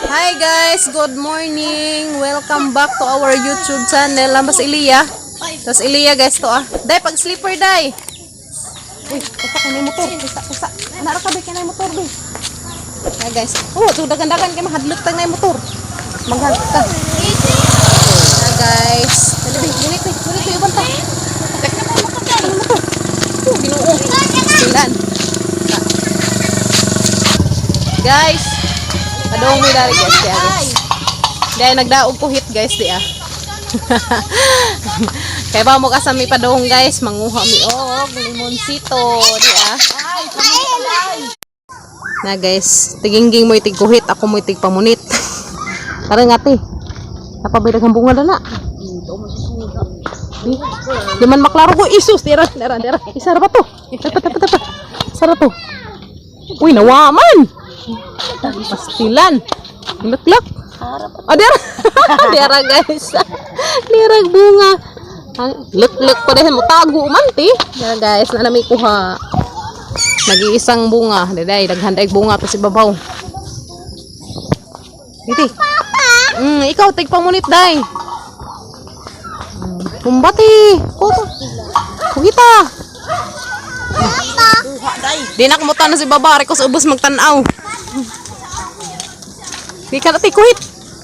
Hi guys, good morning. Welcome back to our YouTube channel. Lambas Eliya. Tapos Eliya guys to ah. Day pag sleeper day. Uy, usa ka na motor. Usa, usa. Nara ka ba kay na motor be. Hi guys. Oh, tu dagan-dagan kay mahadlok tag na motor. Maghadlok ka. Hi guys. Dali be, dali be, dali be uban ta. Ano motor? Oh, Ginoo. Silan. Guys, padong mi dari guys kaya guys. Dahil nagdaog ko hit guys di ah. Kaya ba mo kasami padong guys, manguha mi og limonsito di ah. Na guys, tigingging mo itig kuhit, ako mo itig pamunit. Tara nga te. Napabay daghang bunga na. Di, di man maklaro ko isus, dira, dira, dira. Isa ra ba to? Dapat, dapat, dapat. Isa ra to. Uy, nawaman. Pastilan. Luklak. Oh, dira. Dira guys. Dira bunga. Ang luklak pa rin mo tago man ti. Dira guys, na nami kuha. Nag-iisang bunga. Daday, daghan daig bunga to si babaw. Diti. Ikaw tig pamunit day. Kumbati. Kuto. Kugita. Di na kumutan na si baba, ko sa ubos magtan-aw. Di ka na ti kuhit.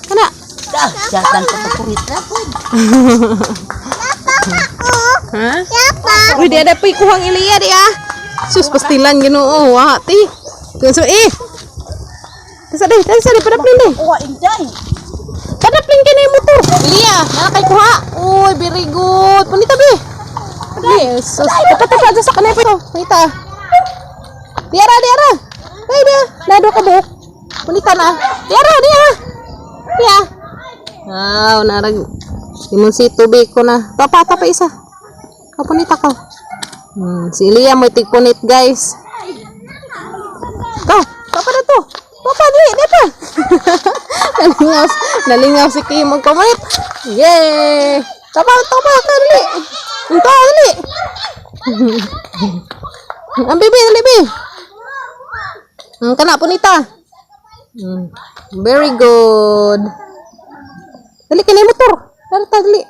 Kana. Ah, jatan ko kurit ra po. Ha? Uy, di ada pa kuhang iliya di ah. Sus, pastilan Ginoo, wa ti. So eh. Tasa di, tasa di padaplin di. Kuha injay. Padaplin kay na yung motor. Iliya, na kay kuha. Uy, very good. Punita bi. Yes. Sus, tapa tapa dyan sa kanay pa ito. Punita. Diara, diara. Ay, dia. Nado ka buhok. Punita na. Diara, diara. Dia. Wow, narag. Limonsito bi ko na. Tapa, tapa isa. Kapunita ka. Si Elia mo tigpunit guys. Go, tapa na to. Tapa, dali, di pa. Nalingaw, nalingaw si Kim magpamunit. Yay! Tapa, tapa, ka, dali. Ito, dali. Ang bibi, dali, bi. Kana, punita. Very good. Dali, kinay motor. Dali, ta, dali.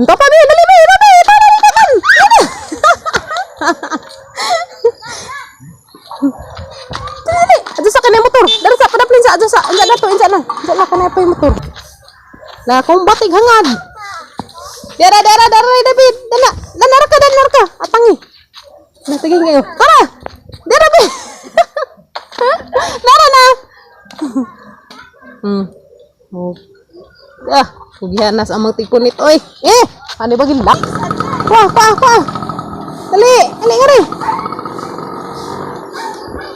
Tapa, bi, dali, bi, dali, dali, dali, dali, dali. Dali, adto sa kanay motor. Dali sa padaplin sa adto sa insa na to, insa na. Insa na kanay pa yung motor. La kung batig hangad. Dara dara dara David. Dala, dala ka, dala ka. Atangi. Natigin kayo. Tara. Dara bi. Nara na. Oh. Ah, kugihan na sa amang tigpunit oy. Eh, ano ba gilak? Kuha, kuha, kuha. Dali, dali nga rin.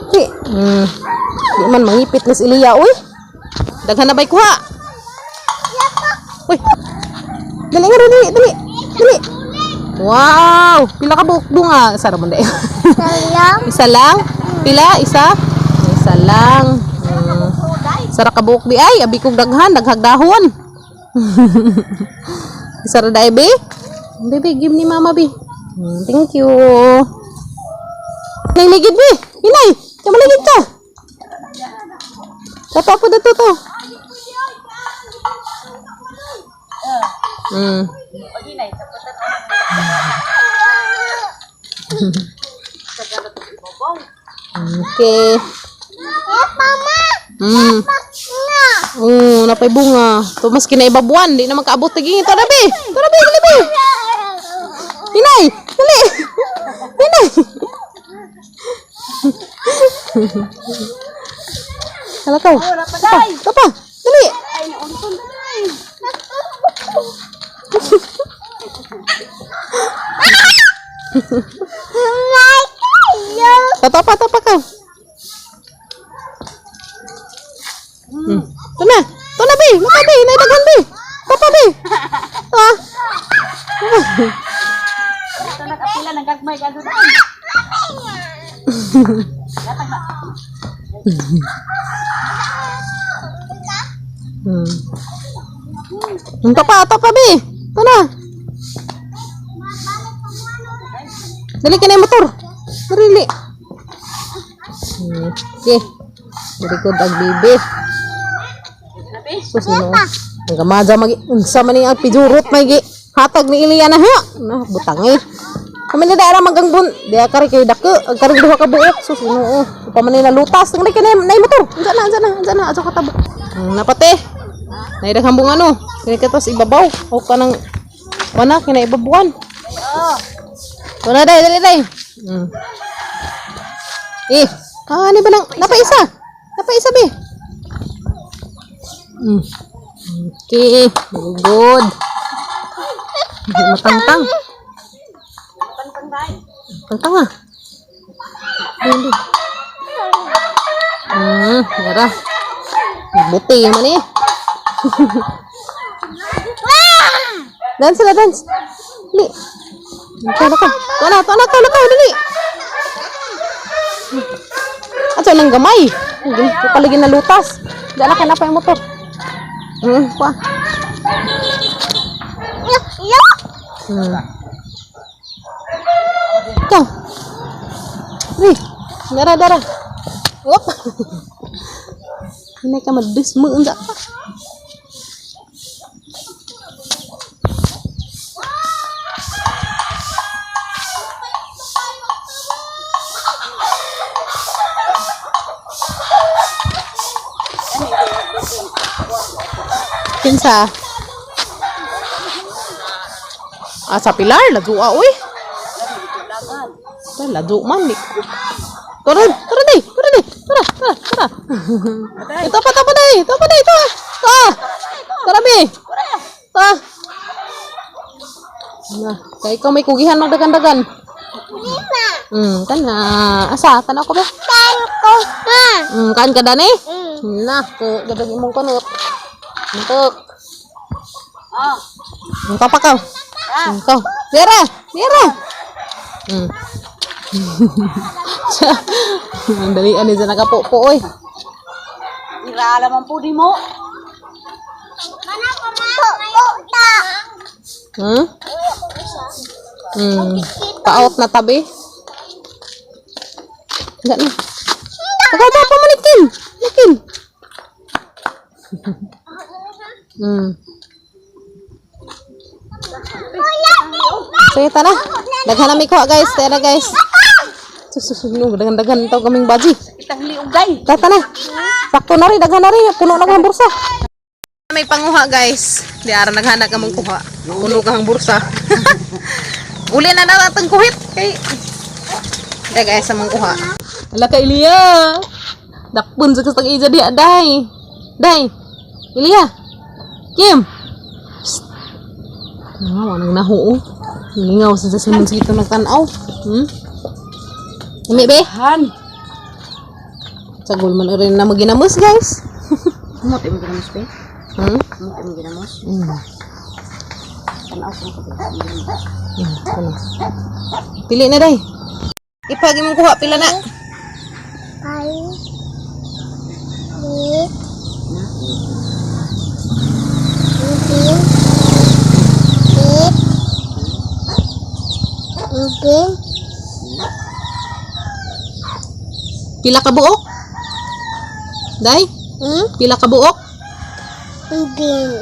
Di. Di man mangipit ni si Eliya, uy. Daghan na ba'y kuha? Uy. Dali nga rin, dali, dali. Dali. Wow! Pila ka buok bunga? Isa ra man day. Isa lang? Pila? Isa? Isa lang. Isa ra ka buok di ay, abi kog daghan, daghag dahon. Isa ra day, be? Bebe, give ni mama, be. Thank you. Nay, ligid, be. Hinay, kamaligid ka. Tato po dito to. Okay. Oh, napay bunga. To mas kinaibabuan, di na magkaabot taging ito na be. Ito na be, dali be. Hinay, dali. Hinay. Hala ka. Tapa, tapa. Dali. Ay, naunton day. Tapa, tapa ka. Ito na. Ito na, be. Maka, be. Naidaghan, be. Tapa, be. Ah. Ito nagapila ng gagmay gado day. Tapa, tapa, be. Ito na. Dali ka na yung motor. Dali. Okay. Very good ang bibi. Sus, Ginoo. Ang gamaja magi unsa man ni ang pijurot may gi hatag ni Ilya na ha. Na butang eh. Kami ni daara magangbun. Diya kari kay dako, ang karing duha ka buok. Sus, Ginoo. Pa man ni nalutas nang kay nay motor. Unsa na, unsa na, unsa na ato katabok. Napate. Nay daghang bunga no. Kini katos ibabaw o kanang wana kina ibabuan. Wala dai, dali dai. Eh, ani ba nang napaisa? Napaisa be. Okay, very good. Matangtang. Tangtang ah. Hindi. Yara. Buti man eh. Dance sila, dance. Dali. Ikaw na ka. Tuwa na, tuwa na, tuwa na, tuwa dali. Ato nang gamay. Paligin na lutas. Diyan na kay na pa yung motor. Pa. Ikaw. Ri. Dara, dara. Wop. Hindi ka madis mo. Unsa ka. Kinsa? Ah, sa Pilar, ladua, uy. Ta, ladu man. Di. Tara, tara di, tara di, tara, tara, tara. Ito pa, ito pa di, ito pa di, ito. Ito. Tara, bi. Ito. Na, kay ikaw may kugihan magdagan-dagan. Kana. Asa, tanaw ko ba? Kan ka dani? Na, ko gadag imong kanot. Untuk. Ah. Ang pa ka. Ikaw. Dera, dera. Ang dali ani sa nakapopo oy. Ira man po di mo. Paot na tabi. Wala na. Ikaw pa pamalikin. Likin. Sige, tara. Daghan na mi kuha, guys. Tara, guys. Sususunog, daghan-daghan to kaming baji. Kitang liugay. Tara na. Sakto na rin, daghan na rin. Puno na ang bursa. May panguha, guys. Di ara naghanap ka mong kuha. Puno ka ang bursa. Uli na na atong kuhit. Kay Di guys, sa mong kuha. Ala ka Ilya. Dakpon sa kastang ija di aday. Day. Ilya. Kim. Psst. Ah, wanang nahuo. Lingaw sa sa Simoncito nagtanaw. Umi be? Han. Sagol man rin na maginamos, guys. Mo tayo ginamos be. Mo tayo ginamos. Tanaw ko ko. Ano? Pili na day. Ipagi mong kuha pila na. Pila ka buok? Day? Pila ka buok?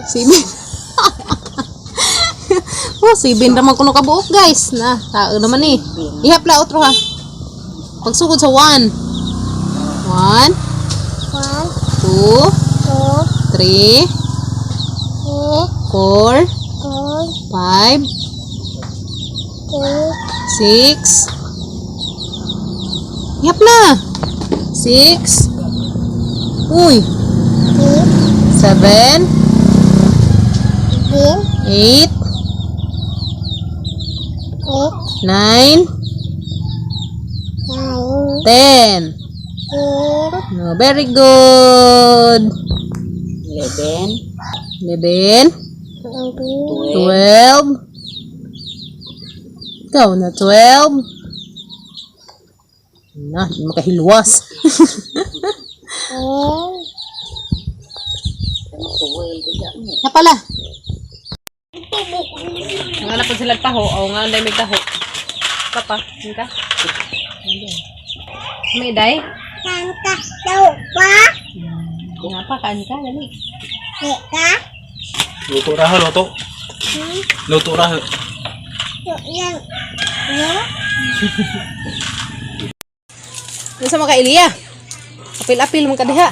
Sibin. Oh, sibin raman kuno ka buok, guys. Na, tao naman eh. Ihap la otro ha. Pagsugod sa 1. 1, 2, 3, 4, 5, 6. Ihap na. 6. Uy. 7, 8, 9, 10. No, very good. 11. 11, 12. Ikaw na 12. Na, di makahilwas. Na pala. Nga na po sila taho. O nga na may taho. Papa, hindi ka? May day? Kanta daw ba? Nga pa, kaan ka, dali. Di ka? Luto ra ho, luto. Hmm? Luto ra ho. Yang yo? Ano sa mga Eliya? Apil-apil man ka diha.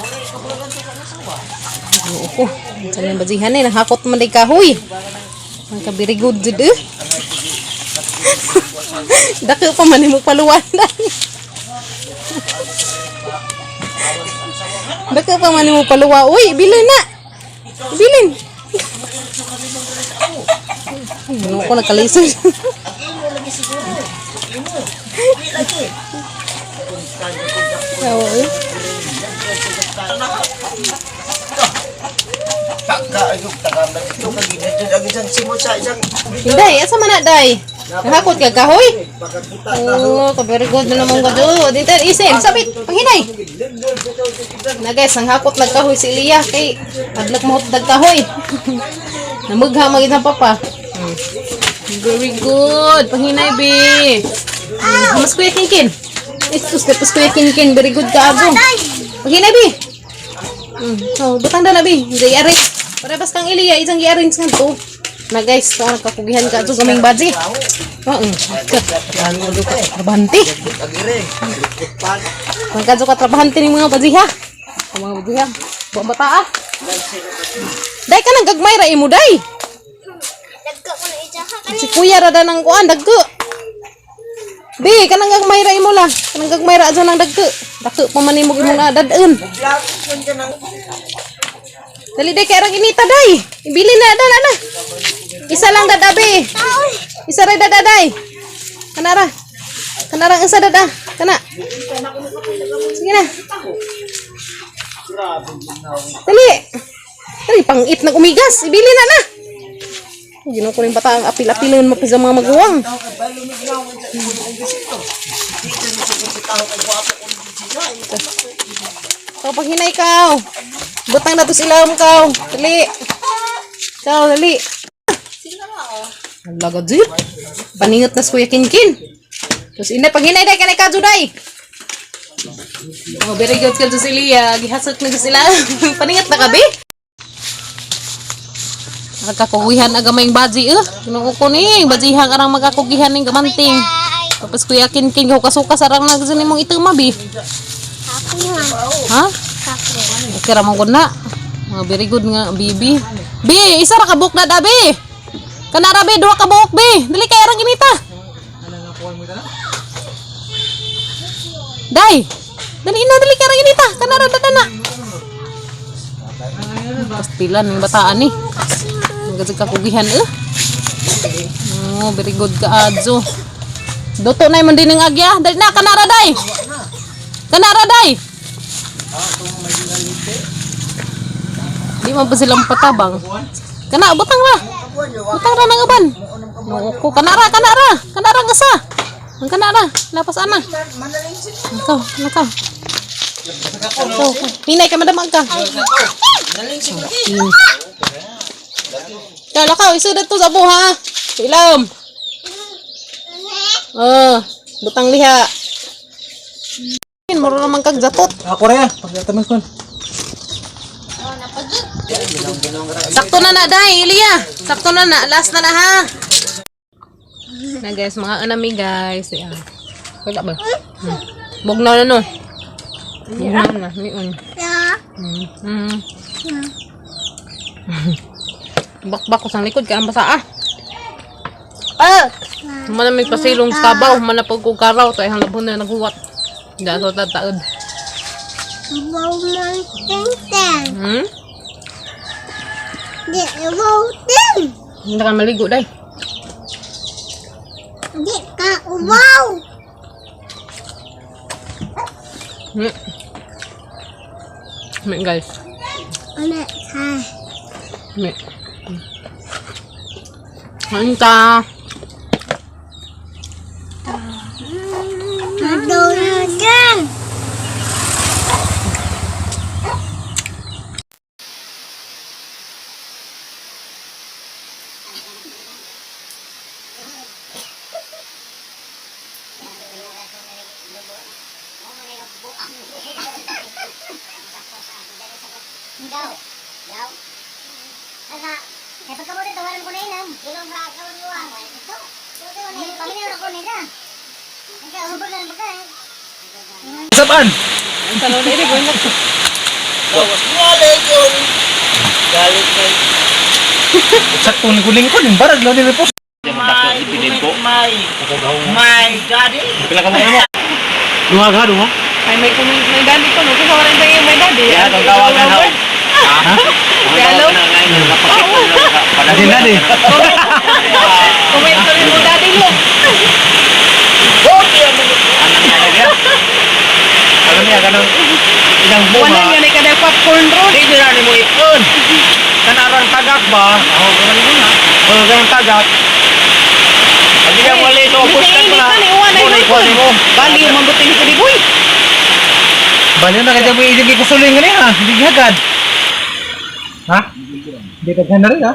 Oo ko. Sa nang bajihan eh, nahakot man day kahoy. Ang ka-very good jud eh. Dako pa man nimo paluwan. Dako pa man nimo paluwa. Uy, bilin na. Bilin. Ay, Ginoo ko nagkalisod. Oo, eh. Day, asa man na, day? Nahakot ka kahoy? Oo, ka very good na naman ka do. Dito, isin, sabit, panghinay. Na guys, ang hakot nagkahoy si Elia kay adlok mo kahoy. Namugha magid ang papa. Very good. Panghinay, be. Mas Kuya Kinkin. Sus, tapos Kuya Kinkin. Very good ka, Abo. Panghinay, be. So, butang na, be. Hindi, i-arrange. Para bas kang Elia, isang i-arrange nga to. Na guys, so, nagkakugihan ka ito kaming baji. Oo. Trabahante. Magkadyo ka trabahante ng mga baji ha. Ang mga baji ha. Buang bata ah. Day ka nang gagmay ra imo day. Dagko ko na isa ha. Si kuya ra da nang kuan dagko. Bi, kanang gagmay ra imo la. Kanang gagmay ra adyo nang dagko. Dagko pa man nimo imo na dadun. Dali day kay rang inita day. Ibili na da na na. Isa lang dadabi. Isa ra dadaday. Kanara. Kanara ang isa dada. Kana. Sige na. Dali. Dali pangit nag umigas. Ibili na na. Ginoo ko rin bata ang apil-apilon mo pa sa mga maguwang. Ikaw pag hinay ka. Butang na to sila kaw. Dali. Ikaw, dali. Ala ka, Jir. Paningot na si Kuya Kinkin. Tapos inay, pag hinay day, kanay kadyo day. Oh, very good ka Cecilia. Gihasok na sila. Paningot na kabi. Nagkakugihan aga may baji eh. Ginoo ko ni, bajihan arang magkakugihan ning gamanting. Tapos Kuya Kinkin kasukas arang nagsin nimong ituma bi. Ako man. Ha? Ako. Okay ra man gud na. Mga very good nga bibi. Bi, isa ra ka buok na da bi. Kana ra bi, duha ka buok bi. Dili kay arang inita. Day. Dali na, dali kay arang inita. Kana ra dada na. Pastilan ning bataan ni. Magkasig kakugihan eh. Oh, very good ka adzo. Duto na man din ang agya. Dali na kana ra day. Kana ra day. Di man pa silang patabang. Kana butang ra. Butang ra nang uban. Nuko kana ra, kana ra. Kana ra ang isa. Ang kana ra, lapas ana. Ikaw, nakaw. Ikaw, hinay ka madamag ka. Kala ka, isa na to sa ha. Sa ilam. Oh, butang liha. Muro naman kag jatot. Ako ra ya, pagkatamas kon. Sakto na na, day, Elia. Sakto na na. Last na na, ha? Na, guys. Mga anami, guys. Ayan. Wala ba? Bugnaw na, no? Bugnaw na. Miun. Ya. Bakbak ko sa likod. Kaya ang basa, ah. Ah! Manamig pasilong sa kabaw. Manapag ko karaw. Tayo ang labon na naghuwat. Dato tataod. Wow man ting ting. Hmm? Di wow ting. Hindi ka maligo, day. Di ka ubaw. Guys. Ano ka? May. Kain ka. Madulugan. Daw. Asa, eh pagkabuti tawaran ko na ilan. Ikaw ba ka luwa? Ito. Paminaw ko nila. Ikaw hubog na baga. Saban. Ang salon na ini, gawin lang. Sakto ni kuling ko ning barag lang ni po. My daddy. Pila ka mo mo? Duha ka duha. Ay, may comment, may daddy ko, no? Kung kawalan tayo may daddy. Kaya kang tawagan ako. Ha? Hello? Dali dali. Comment ko rin mo, daddy mo. Alam niya kanang ilang Wala bunga. nga na kada popcorn roll. Di na ni mo ipon. Kanarang tagak ba? Oh, kanang bunga. Oh, kanang tagak. Hindi ka mali so Bisa pustan init pa. na ni Uwan ay Muna ikuha luto. mo. Bali, umambutin ko ni Boy. Bali na kaya mo idig ko suling ngani ha. Hindi gihagad. Ha? Hindi ka na rin ha.